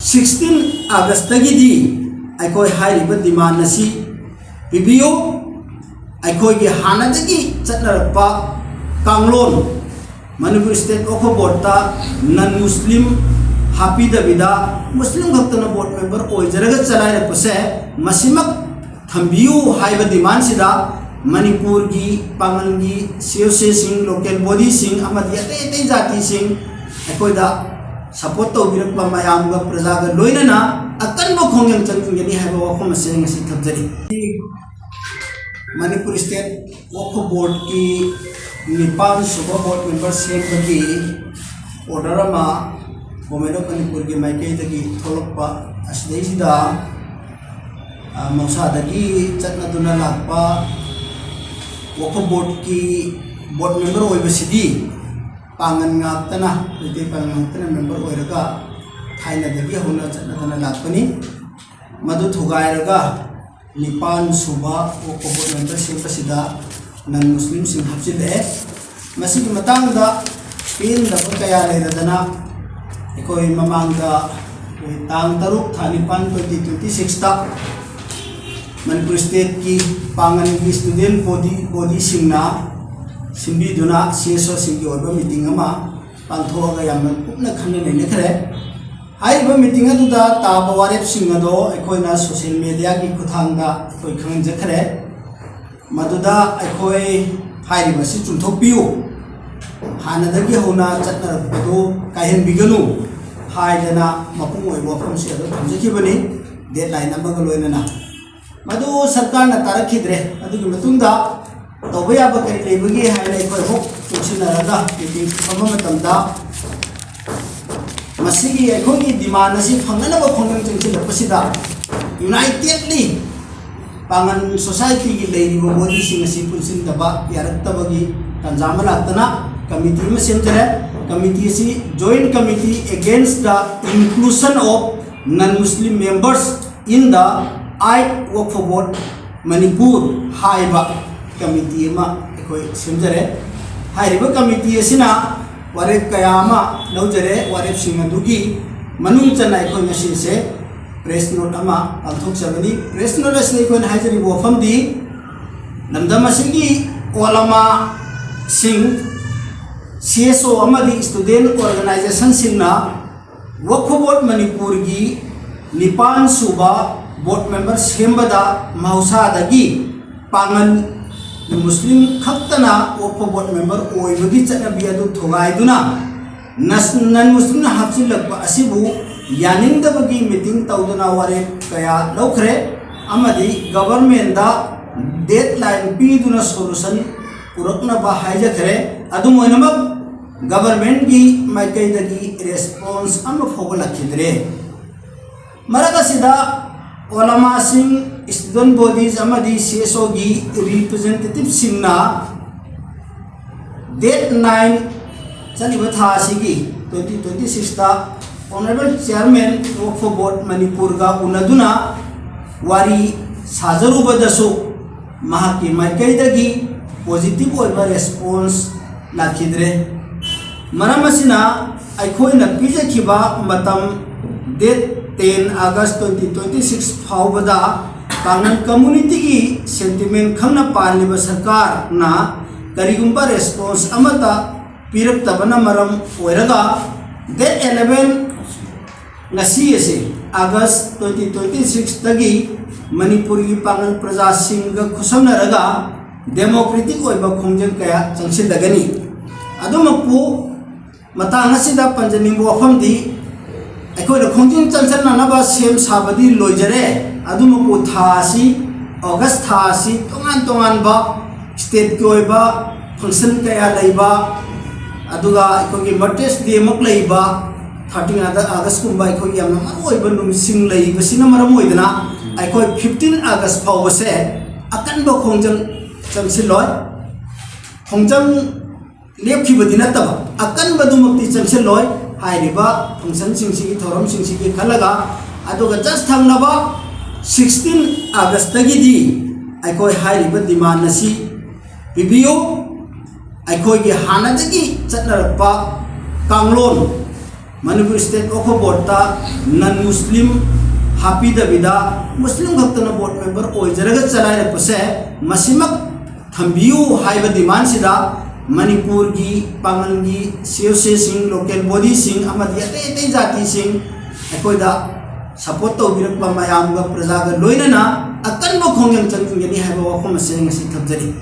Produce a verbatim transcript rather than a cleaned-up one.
Sixteen ꯑꯥꯒꯁꯇꯒꯤꯗꯤ ꯑꯩꯈꯣꯏ ꯍꯥꯏꯔꯤꯕ ꯗꯤꯃꯥꯟ ꯑꯁꯤ ꯄꯤꯕꯤꯌꯨ꯫ ꯑꯩꯈꯣꯏꯒꯤ ꯍꯥꯟꯅꯗꯒꯤ ꯆꯠꯅꯔꯛꯄ ꯀꯥꯡꯂꯣꯟ, ꯃꯅꯤꯄꯨꯔ ꯁ꯭ꯇꯦꯠ ꯋꯛꯐ ꯕꯣꯔꯗꯇ ꯅꯟ ꯃꯨꯁꯂꯤꯝ ꯍꯥꯞꯄꯤꯗꯕꯤꯗ ꯃꯨꯁꯂꯤꯝ ꯈꯛꯇꯅ ꯕꯣꯔꯗ ꯃꯦꯝꯕꯔ ꯑꯣꯏꯖꯔꯒ ꯆꯂꯥꯏꯔꯛꯄꯁꯦ, ꯃꯁꯤꯃꯛ ꯊꯝꯕꯤꯌꯨ ꯍꯥꯏꯕ ꯗꯤꯃꯥꯟꯁꯤꯗ ꯃꯅꯤꯄꯨꯔꯒꯤ ꯄꯥꯡꯒꯜꯒꯤ ꯁꯤ ꯑꯣ ꯁꯤꯁꯤꯡ, ꯂꯣꯀꯦꯜ ꯕꯣꯗꯤꯁꯤꯡ ꯑꯃꯗꯤ ꯑꯇꯩ ꯑꯇꯩ ꯖꯥꯇꯤꯁꯤꯡ ꯑꯩꯈꯣꯏꯗ ꯁꯄꯣꯔꯠ ꯇꯧꯕꯤꯔꯛꯄ ꯃꯌꯥꯝꯒ ꯄ꯭ꯔꯖꯥꯒ ꯂꯣꯏꯅꯅ ꯑꯀꯟꯕ ꯈꯣꯡꯖꯪ ꯆꯪꯁꯤꯟꯒꯅꯤ ꯍꯥꯏꯕ ꯋꯥꯐꯝ ꯑꯁꯦ ꯉꯁꯤ ꯊꯝꯖꯔꯤ꯫ ꯃꯅꯤꯄꯨꯔ ꯁ꯭ꯇꯦꯠ ꯋꯛꯐ ꯕꯣꯔꯗꯀꯤ ꯅꯤꯄꯥꯟ ꯁꯨꯕ ꯕꯣꯔꯗ ꯃꯦꯝꯕꯔ ꯁꯦꯝꯕꯒꯤ ꯑꯣꯔꯗꯔ ꯑꯃ ꯒꯣꯔꯃꯦꯟ ꯑꯣꯐ ꯃꯅꯤꯄꯨꯔꯒꯤ ꯃꯥꯏꯀꯩꯗꯒꯤ ꯊꯣꯛꯂꯛꯄ ꯑꯁꯤꯗꯩꯁꯤꯗ, ꯑ, ꯃꯍꯧꯁꯥꯗꯒꯤ ꯆꯠꯅꯗꯨꯅ ꯂꯥꯛꯄ ꯋꯛꯐ ꯕꯣꯔꯗꯀꯤ ꯕꯣꯔꯗ ꯃꯦꯝꯕꯔ ꯑꯣꯏꯕꯁꯤꯗꯤ ꯄꯥꯡꯒꯜ ꯉꯥꯛꯇꯅ, ꯃꯩꯇꯩ ꯄꯥꯡꯒꯜ ꯉꯥꯛꯇꯅ ꯃꯦꯝꯕꯔ ꯑꯣꯏꯔꯒ ꯊꯥꯏꯅꯗꯒꯤ ꯍꯧꯅ ꯆꯠꯅꯗꯅ ꯂꯥꯛꯄꯅꯤ꯫ ꯃꯗꯨ ꯊꯨꯒꯥꯏꯔꯒ ꯅꯤꯄꯥꯟ ꯁꯨꯕ ꯋꯛꯐ ꯕꯣꯔꯗ ꯃꯦꯝꯕꯔ ꯁꯦꯝꯕꯁꯤꯗ ꯅꯟ ꯃꯨꯁꯂꯤꯝꯁꯤꯡ ꯍꯥꯞꯆꯤꯜꯂꯛꯑꯦ꯫ ꯃꯁꯤꯒꯤ ꯃꯇꯥꯡꯗ ꯄꯦꯟꯗꯕ ꯀꯌꯥ ꯂꯩꯔꯗꯅ ꯑꯩꯈꯣꯏ ꯃꯃꯥꯡꯗ ꯑꯩꯈꯣꯏ ꯇꯥꯡ ꯇꯔꯨꯛ ꯊꯥ ꯅꯤꯄꯥꯟ twenty twenty sixꯇ ꯃꯅꯤꯄꯨꯔ ꯁ꯭ꯇꯦꯠꯀꯤ ꯄꯥꯡꯒꯜꯒꯤ ꯁ꯭ꯇꯨꯗꯦꯟ ꯕꯣꯗꯤ, ꯕꯣꯗꯤꯁꯤꯡꯅ ꯁꯤꯟꯕꯤꯗꯨꯅ ꯁꯤ ꯑꯦꯁ ꯑꯣꯁꯤꯡꯒꯤ ꯑꯣꯏꯕ ꯃꯤꯇꯤꯡ ꯑꯃ ꯄꯥꯡꯊꯣꯛꯑꯒ ꯌꯥꯝꯅ ꯀꯨꯞꯅ ꯈꯟꯅ ꯅꯩꯅꯈ꯭ꯔꯦ꯫ ꯍꯥꯏꯔꯤꯕ ꯃꯤꯇꯤꯡ ꯑꯗꯨꯗ ꯇꯥꯕ ꯋꯥꯔꯦꯞꯁꯤꯡ ꯑꯗꯣ ꯑꯩꯈꯣꯏꯅ ꯁꯣꯁꯤꯌꯦꯜ ꯃꯦꯗꯤꯌꯥꯒꯤ ꯈꯨꯠꯊꯥꯡꯗ ꯑꯩꯈꯣꯏ ꯈꯪꯍꯟꯖꯈ꯭ꯔꯦ꯫ ꯃꯗꯨꯗ ꯑꯩꯈꯣꯏ ꯍꯥꯏꯔꯤꯕꯁꯤ ꯆꯨꯝꯊꯣꯛꯄꯤꯌꯨ, ꯍꯥꯟꯅꯗꯒꯤ ꯍꯧꯅ ꯆꯠꯅꯔꯛꯄꯗꯨ ꯀꯥꯏꯍꯟꯕꯤꯒꯅꯨ ꯍꯥꯏꯗꯅ ꯃꯄꯨꯡ ꯑꯣꯏꯕ ꯋꯥꯐꯝꯁꯤ ꯑꯗꯨ ꯊꯝꯖꯈꯤꯕꯅꯤ, ꯗꯦꯠꯂꯥꯏꯟ ꯑꯃꯒ ꯂꯣꯏꯅꯅ꯫ ꯃꯗꯨ ꯁꯔꯀꯥꯔꯅ ꯇꯥꯔꯛꯈꯤꯗ꯭ꯔꯦ꯫ ꯑꯗꯨꯒꯤ ꯃꯇꯨꯡꯗ ꯇꯧꯕ ꯌꯥꯕ ꯀꯔꯤ ꯂꯩꯕꯒꯦ ꯍꯥꯏꯅ ꯑꯩꯈꯣꯏ ꯑꯃꯨꯛ ꯆꯣꯛꯁꯤꯟꯅꯔꯒ ꯃꯤꯇꯤꯡ ꯐꯝꯕ ꯃꯇꯝꯗ ꯃꯁꯤꯒꯤ ꯑꯩꯈꯣꯏꯒꯤ ꯗꯤꯃꯥꯟ ꯑꯁꯤ ꯐꯪꯅꯅꯕ ꯈꯣꯡꯖꯪ ꯆꯪꯁꯤꯜꯂꯛꯄꯁꯤꯗ ꯌꯨꯅꯥꯏꯇꯦꯠꯂꯤ ꯄꯥꯡꯒꯜ ꯁꯣꯁꯥꯏꯇꯤꯒꯤ ꯂꯩꯔꯤꯕ ꯕꯣꯗꯤꯁꯤꯡ ꯑꯁꯤ ꯄꯨꯟꯁꯤꯟꯗꯕ ꯌꯥꯔꯛꯇꯕꯒꯤ ꯇꯥꯟꯖꯥ ꯑꯃ ꯂꯥꯛꯇꯅ ꯀꯃꯤꯇꯤ ꯑꯃ ꯁꯦꯝꯖꯔꯦ꯫ ꯀꯃꯤꯇꯤ ꯑꯁꯤ Joint Committee Against the Inclusion of Non-Muslim Members in the Eighth Waqf Board Manipur ꯍꯥꯏꯕ ꯀꯃꯤꯇꯤ ꯑꯃ ꯑꯩꯈꯣꯏ ꯁꯦꯝꯖꯔꯦ꯫ ꯍꯥꯏꯔꯤꯕ ꯀꯃꯤꯇꯤ ꯑꯁꯤꯅ ꯋꯥꯔꯦꯞ ꯀꯌꯥ ꯑꯃ ꯂꯧꯖꯔꯦ꯫ ꯋꯥꯔꯦꯞꯁꯤꯡ ꯑꯗꯨꯒꯤ ꯃꯅꯨꯡ ꯆꯟꯅ ꯑꯩꯈꯣꯏ ꯉꯁꯤꯁꯦ press note ꯑꯃ ꯄꯥꯡꯊꯣꯛꯆꯕꯅꯤ꯫ Press note ꯑꯁꯤꯗ ꯑꯩꯈꯣꯏꯅ ꯍꯥꯏꯖꯔꯤꯕ ꯋꯥꯐꯝꯗꯤ, ꯂꯝꯗꯝ ꯑꯁꯤꯒꯤ ꯑꯣꯂꯃꯥꯁꯤꯡ, C S O ꯑꯃꯗꯤ student organizationꯁꯤꯡꯅ Waqf Board ꯃꯅꯤꯄꯨꯔꯒꯤ ꯅꯤꯄꯥꯟ ꯁꯨꯕ board member ꯁꯦꯝꯕꯗ ꯃꯍꯧꯁꯥꯗꯒꯤ ꯄꯥꯉꯟ ꯃꯨꯁꯂꯤꯝ ꯈꯛꯇꯅ Waqf Board member ꯑꯣꯏꯕꯒꯤ ꯆꯠꯅꯕꯤ ꯑꯗꯨ ꯊꯨꯒꯥꯏꯗꯨꯅ ꯅꯁ-, non Muslimꯅ ꯍꯥꯞꯆꯤꯜꯂꯛꯄ ꯑꯁꯤꯕꯨ ꯌꯥꯅꯤꯡꯗꯕꯒꯤ meeting ꯇꯧꯗꯨꯅ ꯋꯥꯔꯦꯞ ꯀꯌꯥ ꯂꯧꯈ꯭ꯔꯦ ꯑꯃꯗꯤ governmentꯗ deadline ꯄꯤꯗꯨꯅ solution ꯄꯨꯔꯛꯅꯕ ꯍꯥꯏꯖꯈ꯭ꯔꯦ꯫ ꯑꯗꯨꯝ ꯑꯣꯏꯅꯃꯛ, governmentꯀꯤ ꯃꯥꯏꯀꯩꯗꯒꯤ response ꯑꯃ ꯐꯥꯎꯕ ꯂꯥꯛꯈꯤꯗ꯭ꯔꯦ꯫ ꯃꯔꯛ ꯑꯁꯤꯗ ꯑꯣꯂꯃꯥꯁꯤꯡ, student bodies ꯑꯃꯗꯤ C S Oꯒꯤ representativeꯁꯤꯡꯅ date nine, ꯆꯠꯂꯤꯕ ꯊꯥ ꯑꯁꯤꯒꯤ twenty twenty sixꯇ Honourable Chairman Waqf Board ꯃꯅꯤꯄꯨꯔꯒ ꯎꯅꯗꯨꯅ ꯋꯥꯔꯤ ꯁꯥꯖꯔꯨꯕꯗꯁꯨ ꯃꯍꯥꯛꯀꯤ ꯃꯥꯏꯀꯩꯗꯒꯤ positive ꯑꯣꯏꯕ response ꯂꯥꯛꯈꯤꯗ꯭ꯔꯦ꯫ ꯃꯔꯝ ꯑꯁꯤꯅ ꯑꯩꯈꯣꯏꯅ ꯄꯤꯖꯈꯤꯕ ꯃꯇꯝ date ten August twenty twenty six ꯐꯥꯎꯕꯗ ꯄꯥꯉꯟ communityꯒꯤ sentiment ꯈꯪꯅ ꯄꯥꯜꯂꯤꯕ ꯁꯔꯀꯥꯔꯅ ꯀꯔꯤꯒꯨꯝꯕ response ꯑꯃꯠꯇ ꯄꯤꯔꯛꯇꯕꯅ ꯃꯔꯝ ꯑꯣꯏꯔꯒ date eleven, ꯉꯁꯤ ꯑꯁꯤ August twenty twenty sixꯇꯒꯤ ꯃꯅꯤꯄꯨꯔꯒꯤ ꯄꯥꯉꯜ ꯄ꯭ꯔꯖꯥꯁꯤꯡꯒ ꯈꯨꯠꯁꯝꯅꯔꯒ democratic ꯑꯣꯏꯕ ꯈꯣꯡꯖꯪ ꯀꯌꯥ ꯆꯪꯁꯤꯜꯂꯒꯅꯤ꯫ ꯑꯗꯨꯃꯛꯄꯨ ꯃꯇꯥꯡ ꯑꯁꯤꯗ ꯄꯟꯖꯅꯤꯡꯕ ꯋꯥꯐꯝꯗꯤ, ꯑꯩꯈꯣꯏꯅ ꯈꯣꯡꯖꯪ ꯆꯪꯁꯤꯟꯅꯅꯕ ꯁꯦꯝ ꯁꯥꯕꯗꯤ ꯂꯣꯏꯖꯔꯦ, ꯑꯗꯨꯃꯛꯄꯨ ꯊꯥ ꯑꯁꯤ, August ꯊꯥ ꯑꯁꯤ ꯇꯣꯉꯥꯟ ꯇꯣꯉꯥꯟꯕ stateꯀꯤ ꯑꯣꯏꯕ function ꯀꯌꯥ ꯂꯩꯕ, ꯑꯗꯨꯒ ꯑꯩꯈꯣꯏꯒꯤ Martyrs Dayꯃꯛ ꯂꯩꯕ, thirteen Augustꯀꯨꯝꯕ ꯑꯩꯈꯣꯏꯒꯤ ꯌꯥꯝꯅ ꯃꯔꯨꯑꯣꯏꯕ ꯅꯨꯃꯤꯠꯁꯤꯡ ꯂꯩꯕꯁꯤꯅ ꯃꯔꯝ ꯑꯣꯏꯗꯨꯅ ꯑꯩꯈꯣꯏ fifteen August ꯐꯥꯎꯕꯁꯦ ꯑꯀꯟꯕ ꯈꯣꯡꯖꯪ ꯆꯪꯁꯤꯜꯂꯣꯏ꯫ ꯈꯣꯡꯖꯪ ꯂꯦꯞꯈꯤꯕꯗꯤ ꯅꯠꯇꯕ, ꯑꯀꯟꯕꯗꯨꯃꯛꯇꯤ ꯆꯪꯁꯤꯜꯂꯣꯏ꯫ ꯍꯥꯏꯔꯤꯕ functionꯁꯤꯡꯁꯤꯒꯤ, ꯊꯧꯔꯝꯁꯤꯡꯁꯤꯒꯤ ꯈꯜꯂꯒ, ꯑꯗꯨꯒ just ꯊꯪꯅꯕ sixteen Augustꯇꯒꯤꯗꯤ ꯑꯩꯈꯣꯏ ꯍꯥꯏꯔꯤꯕ demand ꯑꯁꯤ ꯄꯤꯕꯤꯌꯨ꯫ ꯑꯩꯈꯣꯏꯒꯤ ꯍꯥꯟꯅꯗꯒꯤ ꯆꯠꯅꯔꯛꯄ ꯀꯥꯡꯂꯣꯟ ꯃꯅꯤꯄꯨꯔ ꯁ꯭ꯇꯦꯠ ꯋꯥꯛꯐ ꯕꯣꯔꯗꯇ ꯅꯟ ꯃꯨꯁꯂꯤꯝ ꯍꯥꯞꯄꯤꯗꯕꯤꯗ ꯃꯨꯁꯂꯤꯝ ꯈꯛꯇꯅ ꯕꯣꯔꯗ ꯃꯦꯝꯕꯔ ꯑꯣꯏꯖꯔꯒ ꯆꯂꯥꯏꯔꯛꯄꯁꯦ, ꯃꯁꯤꯃꯛ ꯊꯝꯕꯤꯌꯨ ꯍꯥꯏꯕ ꯗꯤꯃꯥꯟꯁꯤꯗ ꯃꯅꯤꯄꯨꯔꯒꯤ ꯄꯥꯉꯜꯒꯤ ꯁꯤ ꯑꯣ ꯁꯤꯁꯤꯡ, ꯂꯣꯀꯦꯜ ꯕꯣꯗꯤꯁꯤꯡ ꯑꯃꯗꯤ ꯑꯇꯩ ꯑꯇꯩ ꯖꯥꯇꯤꯁꯤꯡ ꯑꯩꯈꯣꯏꯗ ꯁꯄꯣꯔꯠ ꯇꯧꯕꯤꯔꯛꯄ ꯃꯌꯥꯝꯒ ꯄ꯭ꯔꯖꯥꯒ ꯂꯣꯏꯅꯅ ꯑꯀꯟꯕ ꯈꯣꯡꯖꯪ ꯆꯪꯁꯤꯟꯒꯅꯤ ꯍꯥꯏꯕ ꯋꯥꯐꯝ ꯑꯁꯦ ꯉꯁꯤ ꯊꯝꯖꯔꯤ꯫